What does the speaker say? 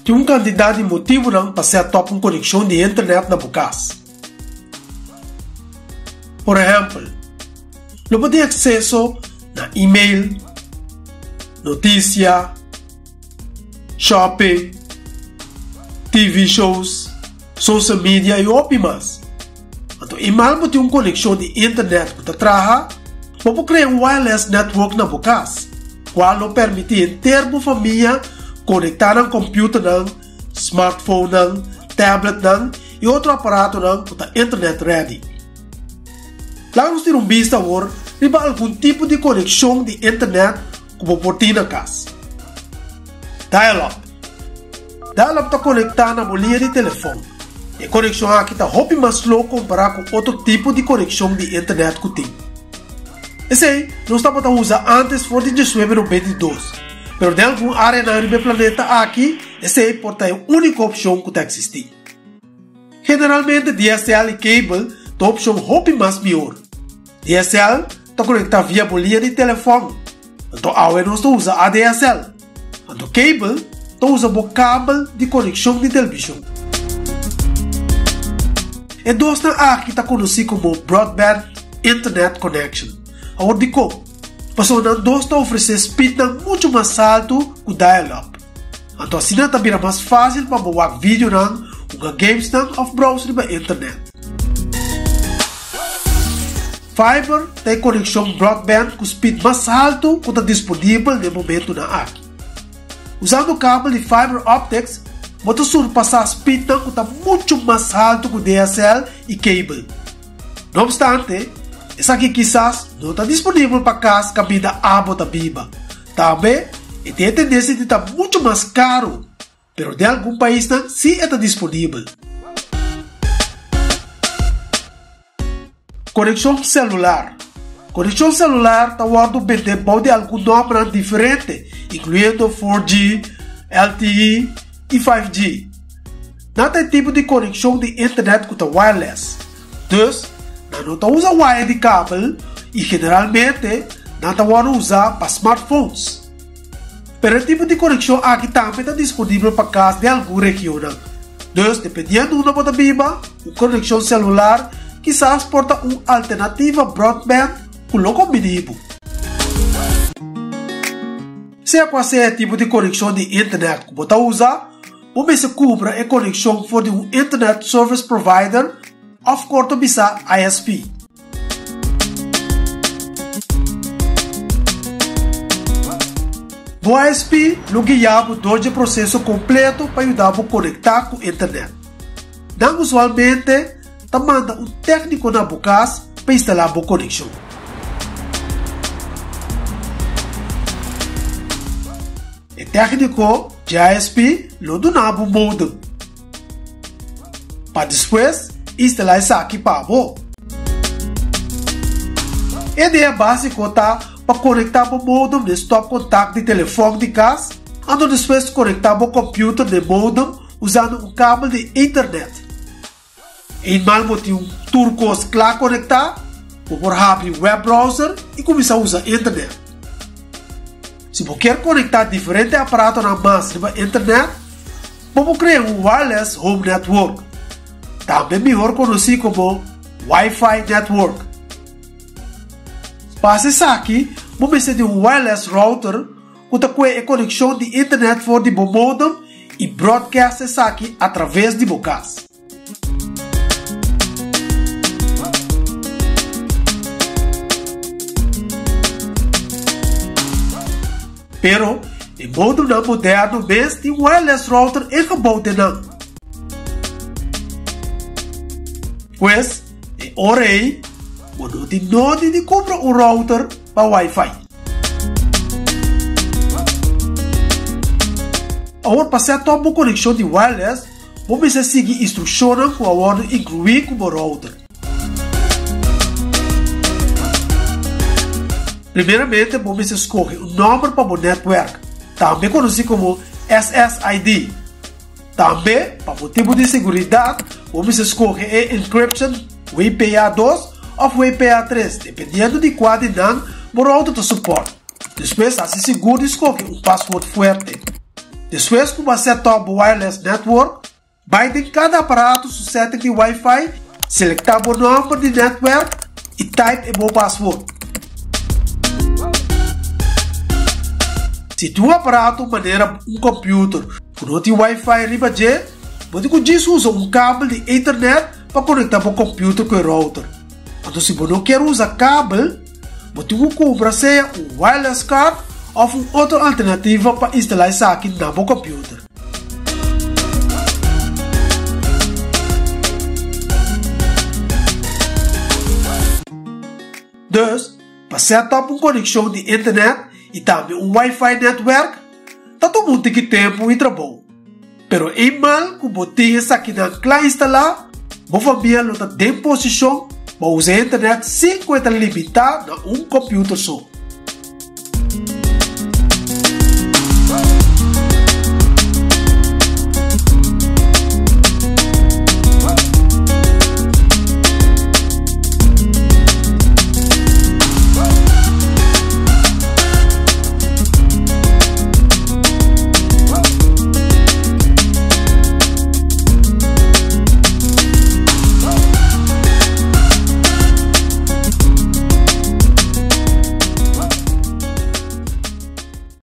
Tin un kantidat di motibunan pa set up un konekshon di internet na bo kas. Por ehèmpel, lo bo tin akseso na email, notisia, shopping, TV shows, social media i hopi mas. Anto e mal bo tin un konekshon di internet ku ta traha, bo por krea un wireless network na bo kas, kual lo permití henter bo famia konektá nan kompüternan, smartphonenan, tabletnan i otro aparatonan ku ta internet ready. Laga nos tira un bista awor riba algun tipo di konekshon di internet ku bo por tin na kas. Dial-up. Dial-up ta konektá na bo liña di telefòn. E konekshon aki ta hopi mas slow kompará ku otro tipo di konekshon di internet ku tin. Esei nos tabata usa ántes for di 1992, pero den algun áreanan riba e planeta aki esei por ta e úniko opshon ku ta eksistí. Generalmente DSL i kabel ta opshon hopi mas mihor. DSL ta konektá via bo liña di telefòn, anto awe nos ta usa ADSL. Anto kabel ta usa bo kabel di konekshon di televishon. E dosnan aki ta konosí komo broadband internet connection. Awor dikon? Pasobra nan dos ta ofresé speednan muchu mas haltu ku dial-up. Anto asina ta bira mas fásil pa bo wak videonan, hunga gamesnan òf browse riba internet. Fiber ta e konekshon broadband ku speed mas haltu ku ta disponibel na e momentunan aki. Usando kabel di fiber optics, bo ta surpasá speednan ku ta muchu mas haltu ku DSL i kabel. No obstante, esaki kisas no ta disponibel pa kas kaminda abo ta biba. Tambe, e tin e tendensia di ta muchu mas karu, pero den algun paisnan sí e ta disponibel. Konekshon selular. Konekshon selular ta wòrdu bendé bou di algun nòmbernan diferente, inkluyendo 4G, LTE i 5G. Nan ta e tipo di konekshon di internet ku ta wireless. Dus, nan no ta usa waya di kabel i generalmente nan ta wòrdu usá pa smartphones. Pero e tipo di konekshon aki tambe ta disponibel pa kas den algun regionnan. Dus, dependiendo unda bo ta biba, un konekshon selular kisas por ta un alternativa broadband ku lo kombiní bo. Sea kua sea e tipo di konekshon di internet ku bo ta usa, bo mester kumpra e konekshon for di un Internet Service Provider òf korto bisá ISP. Bo ISP lo guia bo dor dje proseso kompleto pa yuda bo konektá ku internet. Nan usualmente ta manda un tékniko na bo kas pa instalá bo konekshon. E tékniko dje ISP lo duna bo modem. Pa despues instalá esaki pa bo. E idea básiko ta pa konektá bo modem n'e stopkontakt di telefòn di kas, anto despues konektá bo kòmpiuter n'e modem usando un kabel di internet. Eenmaal bo tin tur kos kla konektá, bo por habri web browser i kuminsá usa internet. Si bo kier konektá diferente aparatonan mas riba internet, Bo por krea un Wireless Home Network, tambe mihor konosí komo Wi-Fi Network. Pa hasi esaki, bo mester di un wireless router ku ta kue e konekshon di internet for di bo modem i broadcast esaki atraves di bo kas. Pero, e modunan moderno mes tin wireless router ingebouwd den nan. Pues, e ora ei, bo no tin nodi di kumpra un router pa Wi-Fi. Awor pa set up bo konekshon di wireless, Bo mester sigui instrukshonnan ku a wòrdu inkluí ku bo router. Primeramente bo mester skohe un nòmber pa bo nètwèrk, tambe konosí komo SSID. Tambe, pa motibu di seguridat, bo mester skohe e encryption WPA2 òf WPA3, dependiendo di kua di nan bo router ta supòrt. Despues hasi sigur di skohe un paswoord fuerte. Despues ku bo a set up bo wireless network, bai den kada aparato su setting di Wi-Fi, selektá bo nòmber di netwerk i type e bo paswoord. Si tin un aparato manera un kòmpiuter ku no tin Wi-Fi riba dje, bo tin ku djis usa un kabel di ethernet pa konektá bo kòmpiuter ku e router. Anto si bo no kier usa kabel, Bo tin ku kumpra sea un wireless card òf un otro alternativa pa instalá esaki na bo kòmpiuter. Dus, pa set up un konekshon di internet i tambe un Wi-Fi netwerk ta tuma un tiki tempu i trabou. Pero eenmaal ku bo tin esakinan kla instalá, bo famia lo ta den posishon pa usa internet sin ku e ta limitá na un kòmpiuter so.